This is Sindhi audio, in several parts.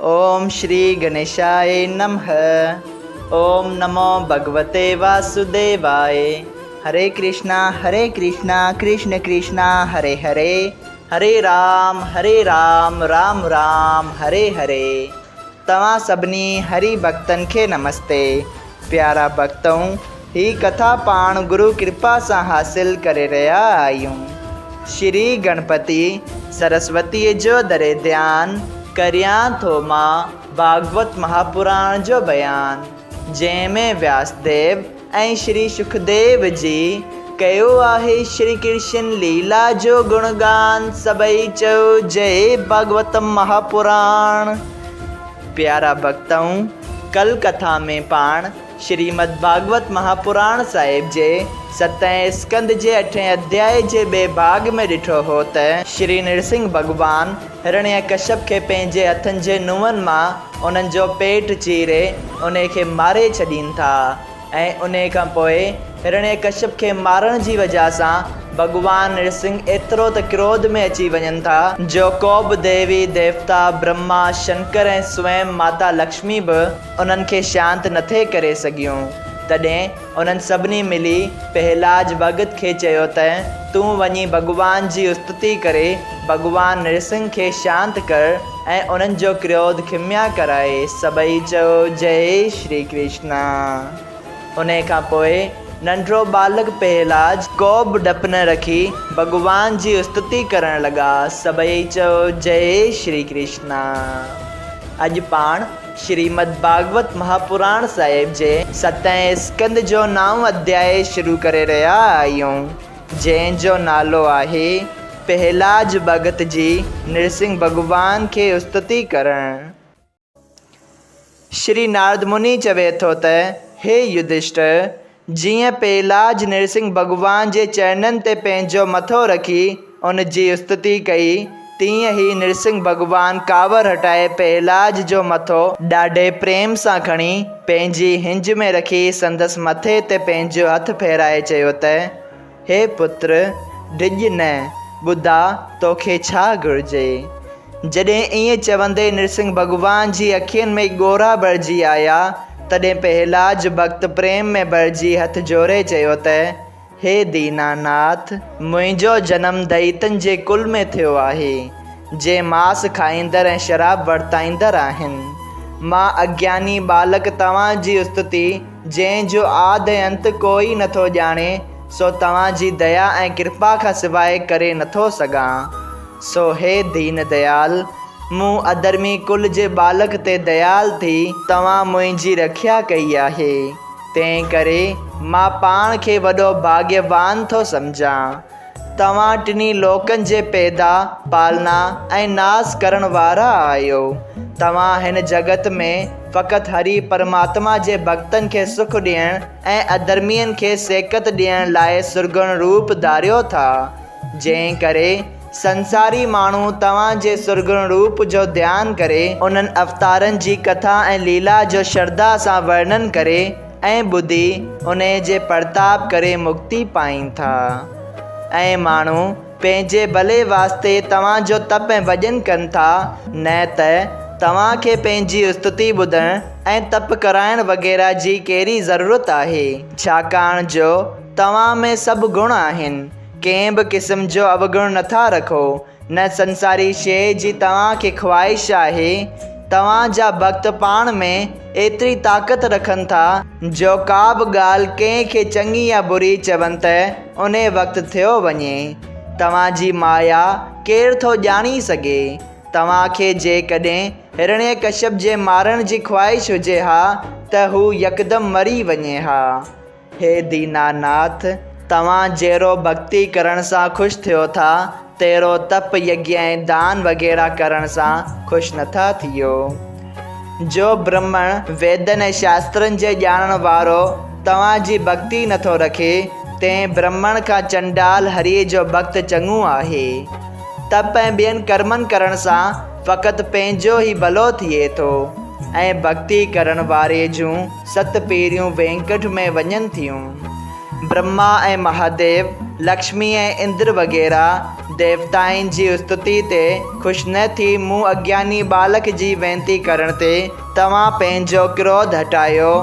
اوم شري گنيشاء نمه اوم نمو ڀڳوتي واسوديواء هري ڪرشنا هري ڪرشنا ڪرشن ڪرشنا هري هري هري رام هري رام رام رام هري هري توهان سڀني هري ڀڳتن کي نمستي پيارا ڀڳتؤ هي ڪٿا پاڻ گرو ڪرپا سان حاصل ڪري رهيا آهيون. شري گڻپتي سرسوتيء جو دري ڌيان ڪريان ٿو مان ڀاڳوت مهاپراڻ جو بيان، جنهن ۾ وياسديو ۽ شري شڪديو جي ڪيو آهي شري ڪرشن ليلا جو گڻگان سڀئي چئو جئي ڀاڳوتم مهاپراڻ. پيارا ڀڳتؤ! ڪل ڪٿا ۾ پاڻ شريمد ڀاڳوت مهاپراڻ صاحب جي ستين اسڪنڌ جي اٺين اڌيائي جي ٻئي ڀاڳ ۾ ڏٺو هو ته شري نرسنگهه ڀڳوان هرڻيه ڪشپ کي پنهنجي هٿن جي نونهن مان انهن جو پيٽ چيري انهي کي ماري ڇڏين ٿا ۽ انهي کان پوء هرڻيه ڪشپ کي مارڻ جي وجهه سان ڀڳوان نرسنگهه ايترو ته ڪروڌ ۾ اچي وڃن ٿا، جو ڪوبه ديوي، ديوتا، برهما، شنڪر ۽ سوئم ماتا لڪشمي به انهن کي شانت نٿي ڪري سگهيون. تڏهن انهن سڀني ملي پهلاج ڀڳت کي چيو ته، تون وڃي ڀڳوان جي استتي ڪري ڀڳوان نرسنگهه کي شانت ڪر ۽ انهن جو ڪروڌ کميا ڪرائي. سڀئي چيو، جئي شري ڪرشنا. انهيء کان پوء ننڍڙو ٻالڪ پهلاج ڪوبه ڊپ نه رکي ڀڳوان جي استتي ڪرڻ لڳا. سڀئي چيو، جئي شري ڪرشنا. اڄ پاڻ شريمد ڀاڳوت مهاپراڻ صاحب جي ستين اسڪنڌ جو نائون اڌيائي شروع ڪري رهيا آهيون، جنهن جو نالو آهي، پهلاج ڀڳت جي نرسنگهه ڀڳوان کي استتي ڪرڻ. شري نارد مني چوي ٿو ته، هي يڌشٽر! جيئن پهلاج نرسنگهه ڀڳوان جي چرنن تي پنهنجو مٿو رکي ان جي استتي ڪئي، تيئن هي نرسنگهه ڀڳوان ڪاوڙ هٽائي پهلاج جو مٿو ڏاڍي پريم سان کڻي پنهنجي هنج ۾ رکي سندس مٿي تي پنهنجو هٿ ڦيرائي چيو ته، هي پتر! ڊڄ نه، ٻڌاء توکي ڇا گهرجي؟ جڏهن ائين چوندي نرسنگهه ڀڳوان جي اکين ۾ ڳوڙها ڀرجي آيا، تڏهن پهلاج ڀڳت پريم ۾ ڀرجي هٿ جوڙي چيو ته، هي ديناناٿ! منهنجو جنم دئيتن جي ڪل ۾ ٿيو آهي، جي ماس کائيندڙ ۽ شراب ورتائيندڙ آهن. مان اگياني ٻالڪ توهان جي استتي، جنهن جو آد ۽ انت ڪو ئي نٿو ڄاڻي، سو توهان جي ديا ۽ ڪرپا کان سواء ڪري نٿو سگهان. سو هي دين ديال! مون اڌرمي ڪل جي ٻالڪ تي ديال ٿي توهان منهنجي رکيا ڪئي آهي، تنهن ڪري مان پاڻ کي وڏو ڀاڳيوان ٿو سمجهان. توهان ٽنهي لوڪن جي پيدا، پالنا ۽ ناس ڪرڻ وارا آهيو. توهان هن جڳت ۾ فقط هري پرماتما جي ڀڳتن کي سک ڏيڻ ۽ اڌرمين کي سيکت ڏيڻ لاء سرگڻ روپ ڌاريو ٿا، جنهن ڪري سنساري ماڻهو توهان جي سرگڻ روپ جو ڌيان ڪري، انهن اوتارن جي ڪٿا ۽ ليلا جو شرڌا سان ورنن ڪري، ۽ ٻڌي انهيء جي پرتاب ڪري مڪتي پائين ٿا. ۽ ماڻهو پنهنجي ڀلي واسطي توهان جو تپ ۽ ڀڄن ڪن ٿا، نه ته توهان کي پنهنجي استتي ٻڌڻ ۽ تپ ڪرائڻ وغيره جي ڪهڙي ضرورت آهي، ڇاڪاڻ جو توهان ۾ سڀ گڻ آهن، ڪنهن به قسم جو اوگڻ نٿا رکو، نه سنساري شيء جي توهان کي خواهش آهي، توهان جا ڀڳت پاڻ ۾ ايتري طاقت رکن ٿا، جو ڪا به ڳالهه ڪنهن کي چڱي يا بري چون ته انهي وقت ٿيو وڃي. توهان جي مايا ڪير ٿو ڄاڻي سگهي؟ توهان کي جيڪڏهن هرڻيڪشپ جي مارڻ جي خواهش هجي ها ته هو يڪدم مري وڃي ها. هي ديناناٿ! توهان جهڙو ڀڳتي ڪرڻ سان خوش ٿيو ٿا، تهڙو تپ، يگيه ۽ دان وغيره ڪرڻ سان خوش نٿا ٿيو. جو برهمڻ ويدن ۽ شاسترن جي ڄاڻڻ وارو توهان جي ڀڳتي نٿو رکي، تنهن برهمڻ کان چنڊال هريء جو ڀڳت چڱو آهي. تپ ۽ ٻين ڪرمن ڪرڻ سان فقط پنهنجو ئي ڀلو ٿئي ٿو ۽ ڀڳتي ڪرڻ واري جون ست پيڙهيون وينڪٺ ۾ وڃن ٿيون. برهما ۽ مهاديو، لڪشمي ۽ اندر وغيره ديوتائن جي استتي تي خوش نه ٿي مون اگياني ٻالڪ جي وينتي ڪرڻ تي توهان پنهنجو ڪروڌ هٽايو،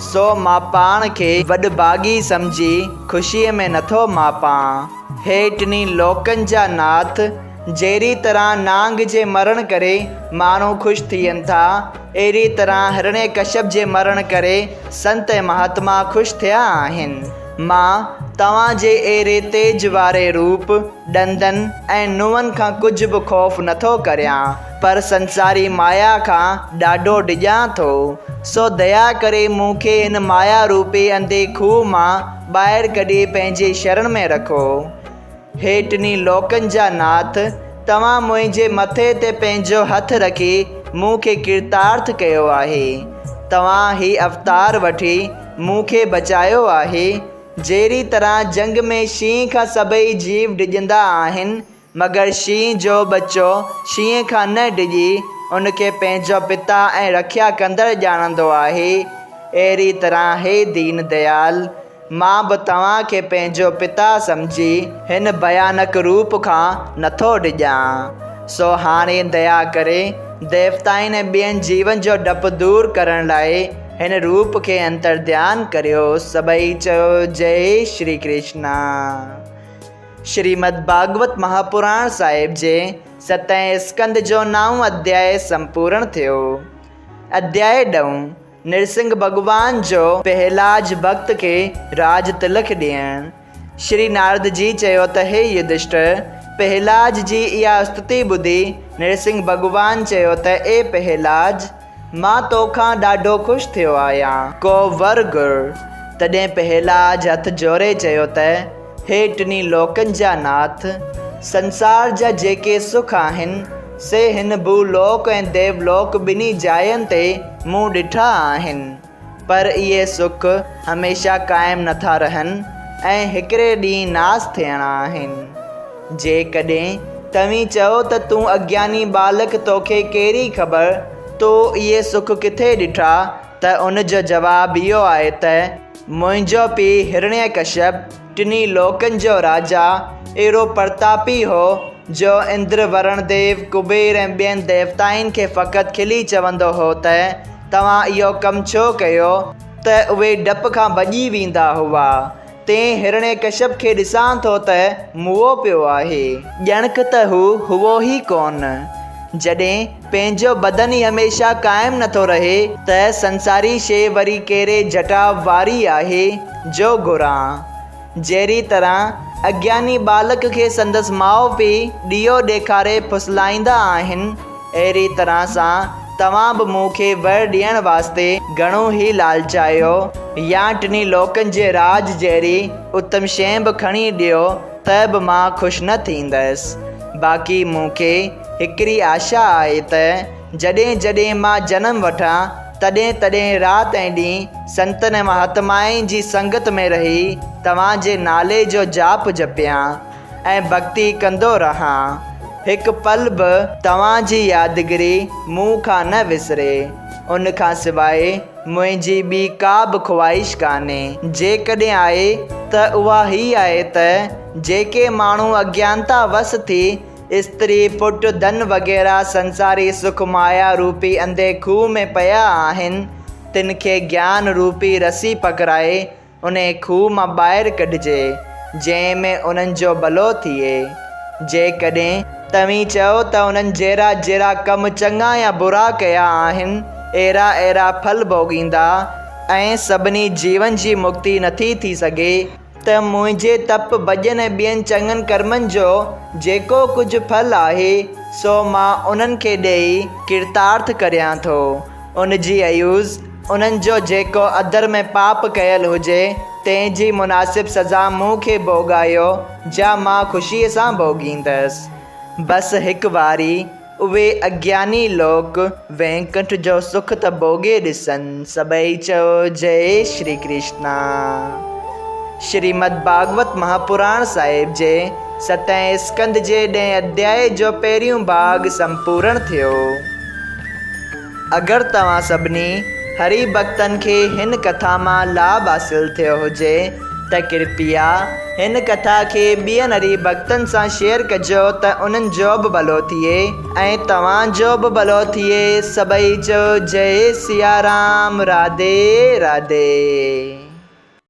سو مان پاڻ کي وڏڀاڳي سمجهي خوشيء ۾ نٿو ماپان. هي ٽنهي لوڪن جا ناٿ! جهڙي طرح نانگ جي مرڻ ڪري ماڻهو خوش ٿين ٿا، اهڙي طرح هرڻيڪشپ جي مرڻ ڪري سنت ۽ مهاتما خوش ٿيا آهن. مان توهان جي اهڙي تيج واري روپ، ڏندن ۽ نونهن کان ڪجهه به خوف نٿو ڪريان، پر سنساري مايا کان ڏاڍو ڊڄان ٿو. سو ديا ڪري مون کي هن مايا روپي انڌي کوهه مان ٻاهر ڪڍي پنهنجي شرڻ ۾ رکو. هي ٽنهي لوڪن جا ناٿ! توهان منهنجي مٿي تي پنهنجو هٿ رکي مون کي ڪرتارٿ ڪيو آهي. توهان هي اوتار وٺي مون کي بچايو آهي. جهڙي طرح جهنگ ۾ شينهن کان سڀئي جيو ڊڄندا آهن، مگر شينهن جو ٻچو شينهن کان نه ڊڄي، ان کي پنهنجو پتا ۽ رکيا ڪندڙ ڄاڻندو آهي. اهڙي طرح هي دين ديال! مان به توهان کي پنهنجو پتا سمجهي هن ڀيانڪ روپ کان نٿو ڊڄان. سو هاڻي ديا ڪري ديوتائن ۽ ٻين جيون جو ڊپ دور ڪرڻ لاء هن روپ کي انترڌيان ڪريو. سڀئي چيو جئي شري ڪرشنا. شريمد ڀاڳوت مهاپراڻ صاحب جي ستين اسڪنڌ جو نائون اڌيائي سمپورڻ ٿيو. اڌيائي ڏهون. نرسنگهه ڀڳوان جو پهلاج ڀڳت کي راج تلڪ ڏيڻ. شري نارد جي چيو ته هي يڌشٽر! پهلاج جي اها استتي ٻڌي نرسنگهه ڀڳوان چيو ته اي پهلاج! مان توکان ڏاڍو خوش ٿيو آهيان. ڪو ور گهر. تڏهن پهلاج هٿ جوڙي چيو ته هي ٽنهي لوڪن جا ناٿ! سنسار جا جيڪي سک آهن، سي هن ڀو لوڪ ۽ ديولوڪ ٻنهي جاين تي مون ڏٺا آهن، پر اهي سک هميشه قائم نٿا رهن ۽ هڪڙي ڏينهن ناس ٿيڻا آهن. جيڪڏهن توهين چئو ته تون اگياني ٻالڪ توکي ڪهڙي خبر تو اهي سک ڪٿي ڏٺا ته ان جو جواب اهو آهي ته منهنجو پيء هرڻيڪشپ ٽنهي لوڪن جو راجا اهڙو پرتاپي هو جو اندر، ورڻ ديو، ڪبير ۽ ٻين ديوتائن کي فقط کلي چوندو هو ته توهان اهو ڪم ڇو ڪيو ته اهي ڊپ کان ڀڄي ويندا هئا. تئين هرڻيڪشپ کي ڏسان ٿو ته موئو پيو آهي. ڄڻڪ ته هو هئو ئي ڪونه. جڏهن پنهنجو بدن ئي هميشه قائم نٿو رهي ته سنساري شيء وري ڪهڙي جٽاء واري آهي جو گهران. جهڙي طرح اگياني ٻالڪ کي سندس ماء پيء ڏيئو ڏيکاري ڦسلائيندا آهن، اهڙي طرح سان توهان به مون کي ور ڏيڻ واسطي گهڻو ئي لالچايو يا ٽنهي لوڪن جي راڄ جهڙي اتم شيء به کڻي ڏيو ته به مان خوش نه ٿيندس. باقي مون کي هڪڙي آشا آهي ته جڏهن جڏهن مان جنم وٺان، تڏهن تڏهن رات ۽ ڏينهن سنتن ۽ مهاتمائن جي سنگت ۾ رهي توهان جي نالي جو جاپ جپيان ۽ ڀڳتي ڪندو رهان. هڪ پل به توهان جي يادگيري مون کان نه وسري. ان کان سواء منهنجي ٻي ڪا به خواهش ڪانهي. جيڪڏهن آهي ته اها هي آهي ته جيڪي ماڻهو اگيانتا وس ٿي استري، پٽ، ڌن وغيره سنساري سک مايا روپي انڌي کوهه ۾ پيا آهن، تن کي گيان روپي رسي پڪڙائي انهي کوهه مان ٻاهر ڪڍجي، جنهن ۾ انهن جو ڀلو ٿئي. جيڪڏهن توهين چئو ته انهن جهڙا جهڙا ڪم چڱا يا برا ڪيا آهن، اهڙا اهڙا ڦل ڀوڳيندا ۽ سڀني جيون جي مڪتي نٿي ٿي سگهي، ته منهنجي تپ، ڀڄن ۽ ٻين چڱن ڪرمن جو جيڪو ڪجهه ڦل آهي، سو مان انهن کي ڏيئي ڪرتارٿ ڪريان ٿو. ان جي عيوض انهن جو جيڪو اڌرم ۽ پاپ ڪيل هجي، تنهن جي مناسب سزا مون کي ڀوڳايو، جا مان خوشيء سان ڀوڳيندس. بس هڪ واري اهي اگياني لوڪ وينڪنٺ جو سک ته ڀوڳي ڏسن. سڀئي چئو جئي شري ڪرشنا. شريمد ڀاڳوت مهاپراڻ صاحب جي ستين اسڪنڌ جي ڏهين اڌيائي جو پهريون ڀاڳ سمپورڻ ٿيو. اگر توهان سڀني هري ڀڳتن کي هن ڪٿا مان لاڀ حاصل ٿيو هجي ته ڪرپيا هن ڪٿا کي ٻين هري ڀڳتن سان شيئر ڪجو ته انهن جو به ڀلو ٿئي ۽ توهان جو به ڀلو ٿئي. سڀئي چئو جئي سيارام راڌي راڌي.